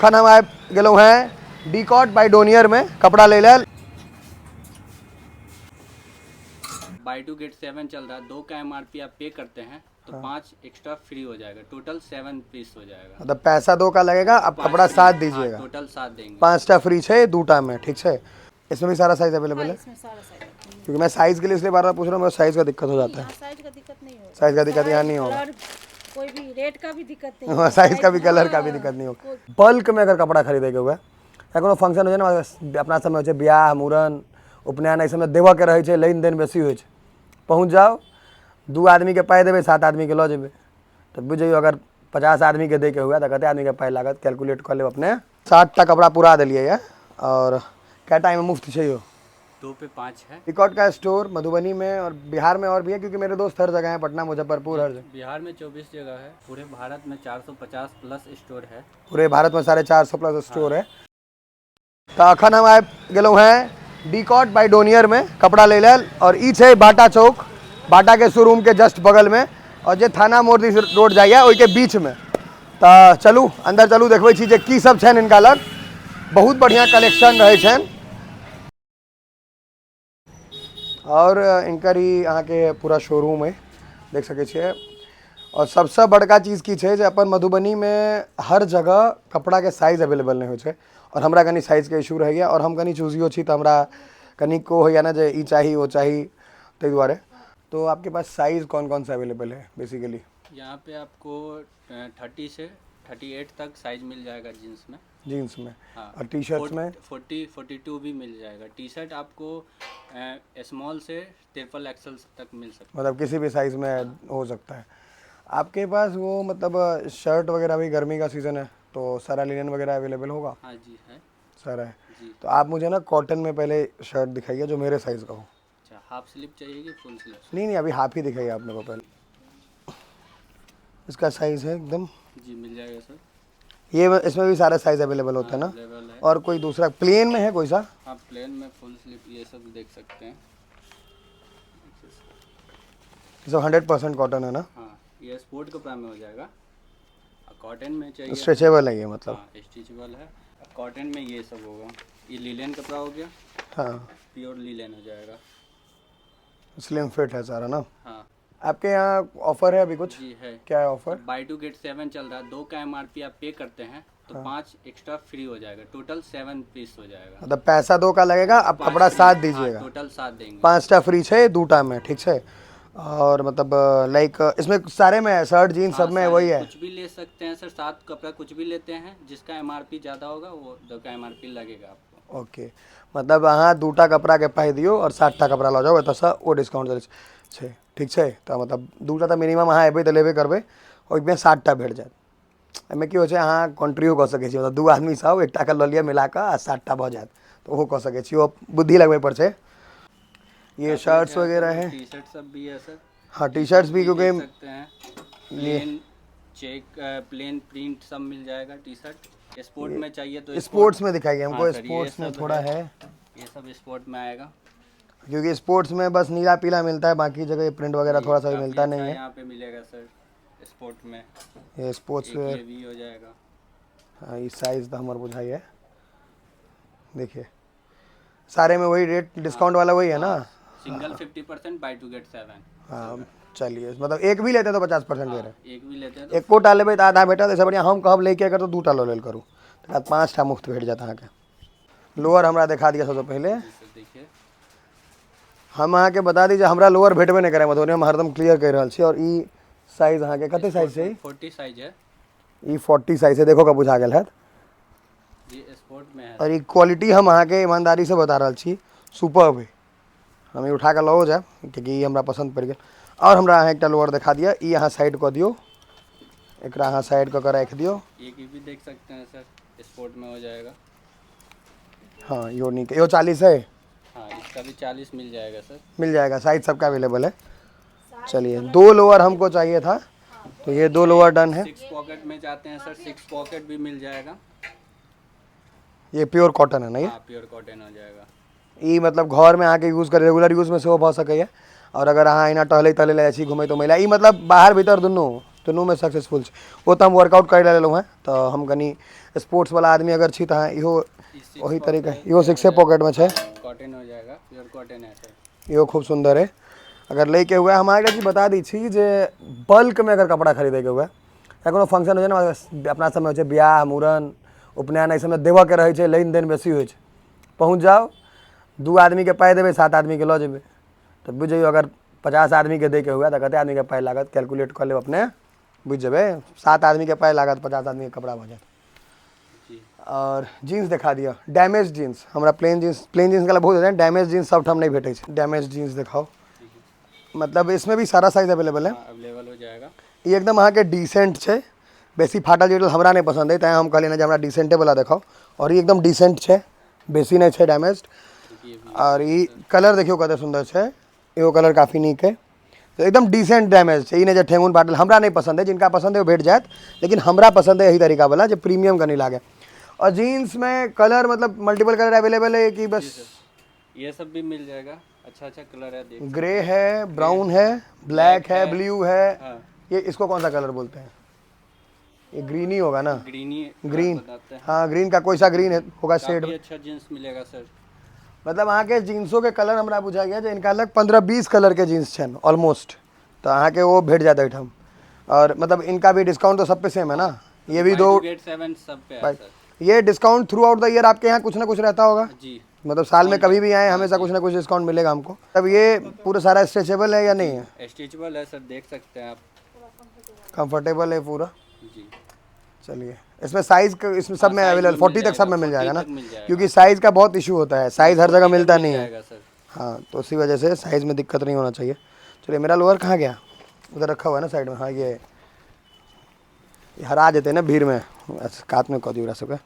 अखन हम आबि गेलहुँ हेँ डीकॉट बाय डोनियर में कपड़ा लै लेल। बाई टू गेट 7 चल रहा है, 2 का एमआरपी आप पे करते हैं तो 5 एक्स्ट्रा फ्री हो जाएगा, टोटल 7 पीस हो जाएगा। मतलब पैसा 2 का लगेगा, आप पाँच कपड़ा फ्री, 7 हाँ, दीजिएगा। टोटल 7 देंगे। 5टा फ्री है 2टा में, ठीक है। इसमें भी सारा साइज अवेलेबल है? इसमें सारा साइज है। क्योंकि मैं साइज के लिए इसलिए बार बार पूछ रहा हूँ, मेरे साइज का दिक्कत हो जाता है। यहाँ साइज का दिक्कत नहीं होगा। साइज का दिक्कत यहाँ नहीं होगा। कलर, कोई भी रेट का भी दिक्कत नहीं। हाँ, साइज का भी कलर का भी दिक्कत नहीं होगा। बल्क में अगर कपड़ा खरीदे के हुए या कोनो फंक्शन हो ने, अपना समय हो ब्याह मूड़न उपनयन, एहि सबमे देबऽ के रहै छै, लेन देन बेसी होइ छै। पहुँच जाउ, 2 आदमी के पाइ देबै, 7 आदमी के लऽ जेबै। तऽ बुझि जइयौ अगर 50 आदमी के दैके हुए तऽ कते आदमी के पाइ लागत, कैलकुलेट कऽ लेब अपने। 7टा कपड़ा पुरा देलियै यऽ। और कएटा एहिमे मुफ्त छै यौ? 2 पे 5 है। रिकॉर्ड का स्टोर मधुबनी में और बिहार में और भी है, क्योंकि मेरे दोस्त हर जगह हैं, पटना मुजफ्फरपुर हर जगह। बिहार में 24 जगह है, पूरे भारत में 450 प्लस स्टोर है। पूरे भारत में 450 प्लस स्टोर है। तो अखन हम आबि गेलहुँ हेँ डीकॉट बाय डोनियर में कपड़ा लै लेल। और ई छै बाटा चौक, बाटा के शोरूम के जस्ट बगल में, और जे थाना मोड़ दिस रोड जाइए ओहिके बीच में। तऽ चलू अंदर चलू, देखबै छी जे की सब छनि हिनका लग। बहुत बढ़िया कलेक्शन रहै छनि। और इनकर ई अहाँके पूरा शोरूम है, देख सकै छियै। और सबसँ बड़का चीज की छै जे अपन मधुबनी में हर जगह कपड़ा के साइज अवेलेबल नहीं होइ छै। और हमरा कनी साइज के इशू रहैया, और हम कनी चूजियो छी, तऽ हमरा कनिको होइया ने जे ई चाही ओ चाही, ताहि दुआरे। तो आपके पास साइज कौन कौन सा अवेलेबल है बेसिकली? यहाँ पे आपको 30 से 38 तक साइज मिल जाएगा जीन्स में। जीन्स में। हाँ। और टी शर्ट्स में? 40, 42 भी मिल जाएगा। टी शर्ट आपको स्मॉल से ट्रिपल एक्सल तक मिल सकता है। मतलब किसी भी साइज में हो सकता है। आपके पास वो मतलब शर्ट वगैरह भी, गर्मी का सीज़न है तो सारा लिनन वगैरह अवेलेबल होगा? हाँ जी है। सारा है जी। तो आप मुझे ना कॉटन में पहले शर्ट दिखाइए जो मेरे साइज़ का हो। अच्छा, हाफ स्लीव चाहिए कि फुल स्लीव? नहीं नहीं, अभी हाफ ही दिखाइए आप मेरे को पहले। इसका साइज़ है एकदम? जी मिल जाएगा सर। ये इसमें भी सारा साइज़ अवेलेबल होता है ना? अवेलेबल है। और कोई दूसरा प्लेन में है कोई सा? हाँ, प्लेन में फुल स्लीव ये सब देख सकते हैं। ये सब 100% कॉटन है ना? हाँ, ये स्पोर्ट कपड़ा में हो जाएगा। और कॉटन में चाहिए? स्ट्रेचेबल है ये मतलब। हाँ, स्ट्रेचेबल है। कॉटन में ये सब होगा। ये लीलन कपड़ा हो गया। हाँ। प्योर लीलन हो जाएगा। स्लिम फिट है सारा ना? हाँ। आपके यहाँ ऑफर है अभी कुछ? जी है। क्या है ऑफर? बाई 2 गेट 7 चल रहा है, 2 का एमआरपी आप पे करते हैं तो 5 एक्स्ट्रा फ्री हो जाएगा, टोटल 7 पीस हो जाएगा। मतलब पैसा 2 का लगेगा, आप पाँच कपड़ा फ्री, 7 हाँ, दीजिएगा। टोटल 7 देंगे। 5टा फ्री है 2टा में, ठीक है। और मतलब लाइक इसमें सारे में है, शर्ट जीन्स हाँ, सब में सारे वही है। कुछ भी ले सकते हैं सर, 7 कपड़ा कुछ भी लेते हैं, जिसका एमआरपी ज़्यादा होगा वो 2 का एमआरपी लगेगा आपको। ओके, मतलब अहाँ 2टा कपड़ा के पाइ दियौ और 7टा कपड़ा लऽ जाउ एतऽसँ, ओ डिस्काउंट चलै छै, ठीक छै। तऽ मतलब 2टा तऽ मिनिमम अहाँ एबै तऽ लेबे करबै, ओहिमे 7टा भेट जायत। एहिमे की होइ छै, अहाँ कॉन्ट्रियो कऽ सकै छी, मतलब 2 आदमीसँ आउ, 1टाके लऽ लिअ मिला कऽ आ 7टा भऽ जायत, तऽ ओहो कऽ सकै छी, ओ बुद्धि लगबै पर छै। ये शर्ट्स वगैरह है, टी शर्ट सब भी है सर। हाँ, टी शर्ट्स भी, क्योंकि देख सकते हैं प्लेन चेक, प्लेन प्रिंट सब मिल जाएगा। टी शर्ट स्पोर्ट में चाहिए तो स्पोर्ट्स में दिखाइए हमको। हाँ सर, ये स्पोर्ट्स में सब थोड़ा है। है। ये सब स्पोर्ट में आएगा, क्योंकि स्पोर्ट्स में बस नीला पीला मिलता है, बाकी जगह ये प्रिंट वगैरह थोड़ा सा भी काफी मिलता अच्छा नहीं है। यहाँ पे मिलेगा सर स्पोर्ट में। ये स्पोर्ट्स एक वेयर ये भी हो जाएगा। हाँ, ये साइज तो हमारे बुझाई है। देखिए सारे में वही रेट डिस्काउंट वाला वही है ना? सिंगल 50%, बाई 2 गेट 7। हाँ चलिए, मतलब एक भी लेते हैं तो 50% दे रहे हैं। एक भी लेते हैं तो एको टा लेबै तऽ आधा भेटत। एहिसँ बढ़िआँ हम कहब लैके अगर तऽ 2टा लऽ लेल करू, तकर बाद 5टा मुफ्त भेट जायत अहाँके। लोअर हमरा देखा दिअ सबसँ पहिले। जी सर, देखिए। हम अहाँके बता दी जे हमरा लोअर भेटबे नहि करै मधुबनी, हम हरदम क्लियर कहि रहल छी। और ई साइज अहाँके कते साइज छै? 40 साइज है। ई 40 साइज है, देखो का बुझा गेल हैत। जी स्पोर्ट में है। और ई क्वालिटी हम अहाँके ईमानदारी से बता रहल छी, सुपर है। हम ई उठा कऽ लओ जायब कियाकि ई हमरा पसन्द पड़ि गेल। और हमरा अहाँ एकटा लोअर देखा दिअ, ई अहाँ साइड कऽ दियौ, एकरा अहाँ साइड कऽ कऽ राखि दियौ। एक ई भी देख सकते हैं सर, स्पोर्ट में हो जाएगा। हाँ, यो नीक, यो 40 है। हाँ, इसका भी 40 मिल जाएगा सर। मिल जाएगा, साइज सबका अवेलेबल है। चलिए, 2 लोअर हमको चाहिए था तो ये 2 लोअर डन है। 6 पॉकेट में जाते हैं सर, 6 पॉकेट भी मिल जाएगा। ये प्योर कॉटन है ना ये? हाँ, प्योर कॉटन हो जाएगा। ई मतलब घर में आके यूज कर, रेगुलर यूज में सेहो भऽ सकैए। और अगर अहाँ एना टहलै तहलै लए जाइ छी घुमै तुमै लए, ई मतलब बाहर भीतर दुनू। दुनूमे सक्सेसफुल छै। ओ तऽ हम वर्कआउट करै लए लेलहुँ हेँ, तऽ हम कनि स्पोर्ट्सवला आदमी अगर छी तऽ अहाँ इहो ओही तरीका, इहो सिक्से पॉकेटमे छै। कॉटन हो जाएगा, प्योर कॉटन है सर। इहो खूब सुन्दर है। अगर लैके हुए, हम अहाँके चीज बता दै छी जे बल्कमे अगर कपड़ा खरीदैके हुए या कोनो फंक्शन होइ छै ने, अपना सबमे होइ छै बियाह, मूड़न, उपनयन, एहि सबमे देबऽके रहै छै, लेन देन बेसी होइ छै, पहुँच जाउ, 2 आदमीके पाइ देबै, 7 आदमीके लऽ जेबै, तऽ बुझि जइयौ अगर 50 आदमीके दैके हुए तऽ कते आदमीके पाइ लागत, कैलकुलेट कऽ लेब अपने, बुझि जेबै, 7 आदमीके पाइ लागत, 50 आदमीके कपड़ा भऽ जायत। और जीन्स देखा दिअ, डैमेज जीन्स, हमरा प्लेन जीन्स, प्लेन जीन्स वाला बहुत होता है, डैमेज जीन्स सब ठाम नहीं भेटै छै, डैमेज जीन्स दिखाओ। मतलब इसमें भी सारा साइज अवेलेबल है। हाँ, अवेलेबल हो जाएगा। ई एकदम अहाँके डिसेंट छै, बेसी फाटल चिटल हमरा नहि पसन्द अइ, तैँ हम कहलियै जे हमरा डिसेंटे वाला देखाउ। और ई एकदम डिसेंट छै, बेसी नहि छै डैमेज। और ई कलर देखियौ कते सुन्दर छै, इहो कलर काफी नीक अइ, तऽ एकदम डिसेंट डैमेज छै, ई नहि जे ठेहुन फाटल, हमरा नहि पसन्द अइ, जिनका पसन्द अइ ओ भेट जायत, लेकिन हमरा पसन्द अइ एहि तरीका वाला जे प्रीमियम कनि लागै। और जीन्स में कलर मतलब मल्टीपल कलर अवेलेबल है कि बस? ये सब भी मिल जाएगा, अच्छा अच्छा कलर है, देख। ग्रे है, ब्राउन है, ब्लैक है, ब्लू है। हाँ। ये इसको कौन सा कलर बोलते हैं? ये ग्रीन ही होगा ना? ग्रीन ही ग्रीन। बताते हैं। हाँ, ग्रीन का कोई सा ग्रीन है, होगा शेड। काफी अच्छा जींस मिलेगा सर। मतलब अहाँके जींसों के कलर हमरा बुझा गया जे इनका लग 15-20 कलर के जींस छनि ऑलमोस्ट, तो अहाँके वो भेट जायत एहिठाम। और मतलब इनका भी डिस्काउंट तो सब पे सेम है ना? ये भी दो गेट 7 सब पे है सर। ये discount through out the year आपके यहाँ कुछ ना कुछ रहता होगा? जी। मतलब साल में कभी भी आए हमेशा कुछ ना कुछ डिस्काउंट मिलेगा हमको। अब ये पूरा सारा स्ट्रेचेबल है या नहीं है? स्ट्रेचेबल है सर, देख सकते हैं आप। कंफर्टेबल है पूरा। जी। चलिए, इसमें साइज इसमें सब में साइज अवेलेबल में 40 मिल तक सब में जाएगा, मिल जाएगा 40 ना? तक मिल जाएगा। क्योंकि साइज का बहुत इशू होता है, साइज हर जगह 40 तक मिलता मिल नहीं है। जाएगा सर। हाँ, तो उसी वजह से साइज में दिक्कत नहीं होना चाहिए। चलिए, मेरा लोअर कहाँ गया? उधर रखा हुआ है ना साइड में। हाँ, ये हरा देते हैं ना भीड़ में, ऐसे कात में कह दिया सबका।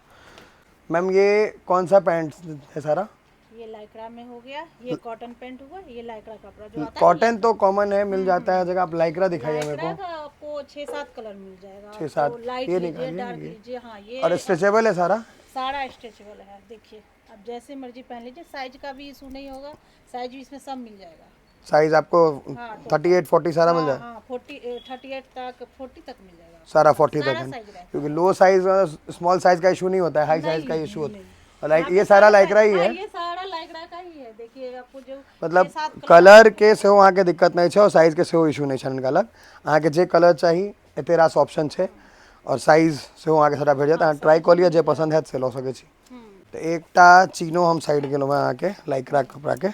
मैम ये कौन सा पैंट है सारा? ये लाइक्रा में हो गया, ये कॉटन पैंट हुआ, ये लाइक्रा कपड़ा जो आता है। कॉटन तो कॉमन है, मिल जाता है जगह। आप लाइक्रा दिखाइए मेरे लाइक्रा को। का आपको 6-7 कलर मिल जाएगा। 6-7। आपको लाइट ये लीजिए, निकालिए, डार्क ये। लीजिए, हाँ, ये और स्ट्रेचेबल है सारा? सारा स्ट्रेचेबल है, देखिए आप जैसे मर्जी पहन लीजिए, साइज का भी इशू नहीं होगा, साइज भी इसमें सब मिल जाएगा। साइज आपको हाँ, तो 38-40 सारा मिल जाएगा? हाँ, 38 तक, 40 तक मिल जाएगा सारा 40 तक सारा है। साइज रहेगा। क्योंकि लो साइज स्मॉल साइज का इशू नहीं होता है, हाई साइज का नहीं, इशू होता है। नहीं। और लाइक यहाँ ये पे सारा लाइक्रा ही हाँ, है। ये सारा लाइक्रा का ही है। देखिए आपको जो मतलब 6-7 कलर कलर के सेहो अहाँके दिक्कत नहीं छै और साइज के सेहो इशू नहीं छै हिनका लग। अहाँके जे कलर चाही एते रास ऑप्शन छै और साइज सेहो अहाँके सबटा भेट जायत। अहाँ ट्राई कऽ लिअ, जे पसन्द हैत से लऽ सकै छी। तऽ एकटा चीनो हम साइड केलहुँ हेँ अहाँके लाइक्रा कपड़ाके,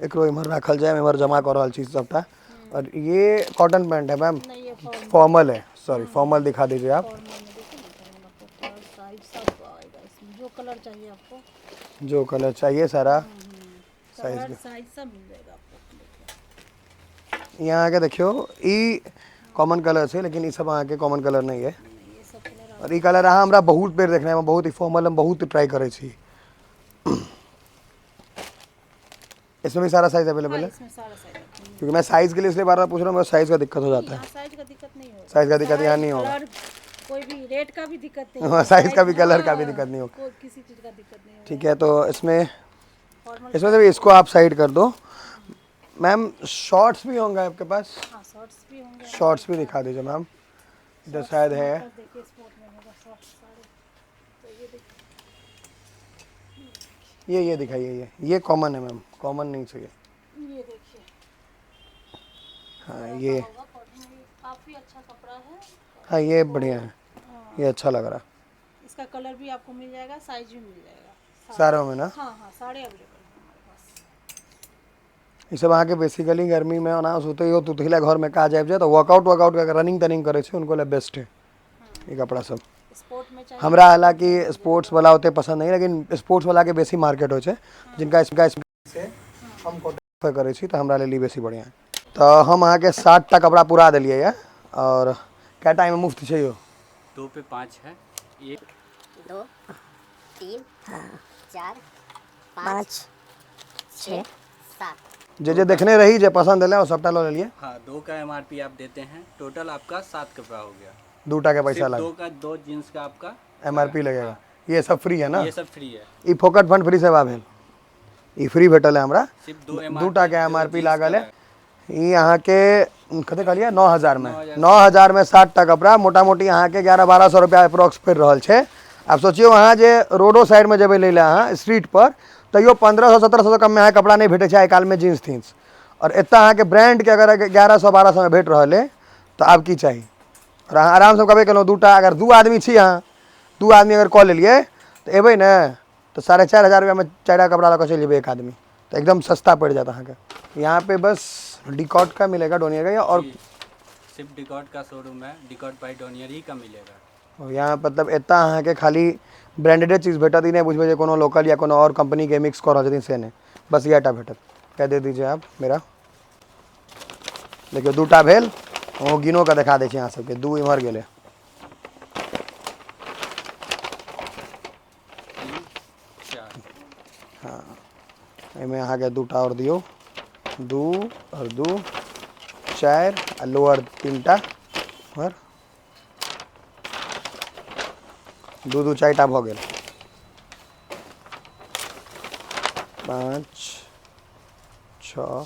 एकरो इम्हर राखल जाय, इम्हर जमा कऽ रहल छी सबटा। और ये कॉटन पैंट है मैम? नहीं, ये फॉर्मल। फॉर्मल है, सॉरी फॉर्मल दिखा दीजिए आप। फॉर्मल में देखिए ना, फॉर्मल आपको कलर साइज सब आएगा इसमें, जो कलर चाहिए आपको, जो कलर चाहिए सारा साइज कलर साइज सब मिल जाएगा आपको। देखिए यहाँ आके देखियो, ई कॉमन कलर छै, लेकिन ई सब अहाँके कॉमन कलर नहीं है। ये सब कलर और ई कलर अहाँ हमरा बहुत बेर देखने में बहुत ही फॉर्मल हम बहुत ट्राई करै छी। इसमें भी सारा साइज अवेलेबल है? इसमें सारा साइज है। क्योंकि मैं साइज के लिए इसलिए बार बार पूछ रहा हूँ, मेरा साइज का दिक्कत हो जाता है। यहाँ साइज का दिक्कत नहीं होगा। साइज का दिक्कत यहाँ नहीं होगा। कलर कोई भी रेट का भी दिक्कत नहीं। हाँ, साइज का भी कलर का भी दिक्कत नहीं होगा। कोई किसी चीज़ का दिक्कत नहीं होगा। ठीक है, तो इसमें फॉर्मल इसमें से भी इसको आप साइड कर दो। मैम शॉर्ट्स भी होंगे आपके पास? हाँ, शॉर्ट्स भी होंगे। शॉर्ट्स भी दिखा दीजिए मैम, इधर शायद है। देखिए स्पोर्ट में होगा शॉर्ट्स सारे। तो ये देखिए, ये दिखाइए, ये कॉमन है मैम, कॉमन नहीं चाहिए। ये देखिए। हाँ, ये होगा कॉटन में, काफ़ी अच्छा कपड़ा है। हाँ, ये बढ़िया है, ये अच्छा लग रहा है। इसका कलर भी आपको मिल जाएगा, साइज भी मिल जाएगा सारों में ना? हाँ हाँ, सारे अवेलेबल हैं हमारे पास। ई सब अहाँके बेसिकली गर्मी में ओना सुतै हो तुतहिला घर में काज आबि जाए तऽ वर्कआउट वर्कआउट के रनिंग तनिंग करै छै उनको लिए बेस्ट है ई कपड़ा सब। स्पोर्ट में चाहिए हमरा हालांकि स्पोर्ट्स वाला ओते पसंद नहीं, लेकिन स्पोर्ट्स वाला के बेसी मार्केट होइ छै, जिनका इसका से हम प्रेफर करै छी, तऽ हमरा लेल ई बेसी बढ़िआँ है। तऽ हम अहाँके 7टा कपड़ा पूरा देलियै यऽ। और कएटा एहिमे मुफ्त छै यौ? 2 पे 5 है, 1 2 3 4 5 6 7। जे जे देखने रही, जे पसंद एलै ओ सबटा लऽ लेलियै। हाँ, 2 का एमआरपी आप देते हैं, टोटल आपका 7 कपड़ा हो गया। 2टा के पैसा सिर्फ लगे 2 का 2 जींस का आपका एमआरपी लगेगा। ये सब फ्री है ना? ये सब फ्री है। ई फोकट फंड फ्री सेवा भेल, ई फ्री भेटल है हमरा। सिर्फ 2 एमआरपी 2टा के एमआरपी लागल है। ई अहाँके कते कहलियै? 9000 मे। 9000 मे सात टा कपड़ा, मोटा मोटी अहाँके 1100-1200 रुपैआ अप्रोक्स पड़ि रहल छै। आब सोचियौ, अहाँ जे रोडो साइडमे जेबै लै लए अहाँ स्ट्रीट पर, तैयो 1500-1700 कममे अहाँके कपड़ा नहि भेटै छै आइ काल्हिमे, जीन्स तीन्स। आओर एतऽ अहाँके ब्रांडके अगर 1100-1200 मे भेट रहल अइ, तऽ आब की चाही? आओर अहाँ आरामसँ कहबे केलहुँ, दूटा अगर दू आदमी छी अहाँ, दू आदमी अगर कऽ लेलियै तऽ एबै ने तऽ 4500 रुपैआमे चारि टा कपड़ा लऽ कऽ चलि जेबै एक आदमी, तऽ एकदम सस्ता पड़ि जायत अहाँके। यहाँ पे बस डिकॉट का मिलेगा, डोनियर का, या और? जी, सिर्फ डिकॉट का शोरूम है, डिकॉट बाई डोनियर ही का मिलेगा। यहाँ मतलब एतऽ अहाँके खाली ब्रांडेडे चीज भेटत। ई नहि बुझबै जे कोनो लोकल या कोनो आओर कंपनीके मिक्स कऽ रहल छथिन, से नहि, बस इएह टा भेटत। क्या दे दीजिए आप मेरा। देखियौ, दूटा भेल। ओ गिनो कऽ देखा दै छी अहाँ सबके। दू इम्हर गेलै। तीन, चार। एहिमे अहाँके दूटा आओर दियौ। दू आओर दू, चारि, आ लोअर तीनटा आओर दू दू, चारिटा भऽ गेल। पाँच, छः,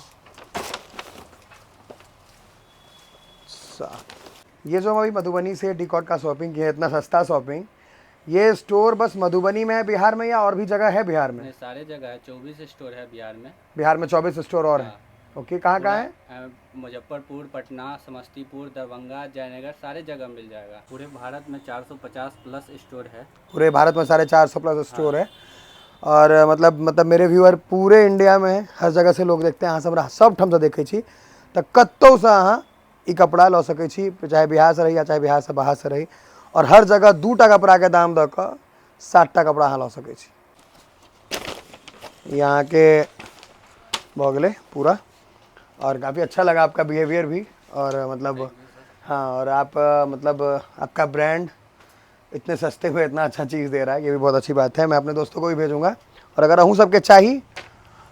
सात। ये जो हम अभी मधुबनी से डिकॉट का शॉपिंग किया है, इतना सस्ता शॉपिंग, ये स्टोर बस मधुबनी में है बिहार में या और भी जगह है बिहार में? नहीं, सारे जगह है। 24 स्टोर है बिहार में। बिहार में 24 स्टोर और है? ओके, कहाँ कहाँ है? मुजफ्फरपुर, पटना, समस्तीपुर, दरभंगा, जयनगर, सारे जगह मिल जाएगा। पूरे भारत में 450 प्लस स्टोर है। पूरे भारत में 450 प्लस स्टोर है। और मतलब मेरे व्यूअर पूरे इंडिया में है, हर जगह से लोग देखते हैं। अहाँ सब सब ठामसँ देखै छी, तऽ कतहुसँ अहाँ ई कपड़ा लऽ सकै छी, चाहे बिहारसँ रही या चाहे बिहारसँ बाहरसँ रही। आओर हर जगह दू टा कपड़ाके दाम दऽ कऽ सात टा कपड़ा अहाँ लऽ सकै छी। ई अहाँके भऽ गेलै पूरा। और काफ़ी अच्छा लगा आपका बिहेवियर भी और मतलब हाँ, और आप मतलब आपका ब्रांड इतने सस्ते में इतना अच्छा चीज़ दे रहा है, ये भी बहुत अच्छी बात है। मैं अपने दोस्तों को भी भेजूंगा। और अगर अहूँ सबके चाही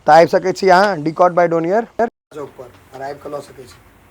तऽ आबि सकै छी अहाँ डिकॉट बाय डोनियर चौक पर और आबि कऽ लऽ सकै छी।